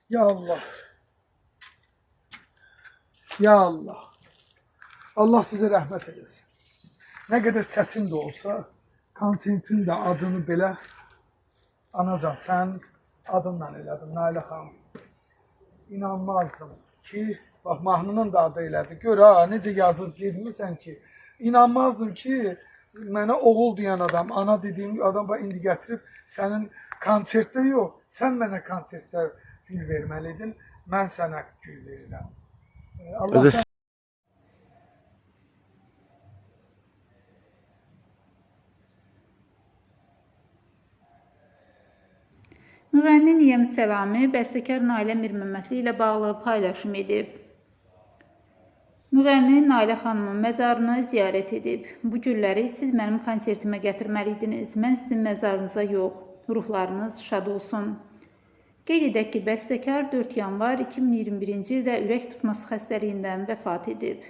Ya Allah. Ya Allah. Allah sizə rəhmət eləsin. Nə qədər çətin də olsa, konsertin də adını belə anacan, sənin adınla elədim, Nailə xanım. İnanmazdım ki, bax mahnının da adı elədi. Gör ha, necə yazıb girmisən ki, inanmazdım ki, mənə oğul deyən adam, ana dediyim adam bax indi gətirib sənin konsertdə yox, sən mənə konsertdə gül verməliydin, mən sənə gül verirəm. Allah Özü Müğənni Niyəm Səlami bəstəkar Nailə Mirməmmədli ilə bağlı paylaşım edib. Müğənni Nailə xanımın məzarını ziyarət edib. Bu gülləri siz mənim konsertimə gətirməliydiniz. Mən sizin məzarınıza yox. Ruhlarınız şad olsun. Qeyd edək ki, bəstəkar 4 yanvar 2021-ci ildə ürək tutması xəstəliyindən vəfat edib.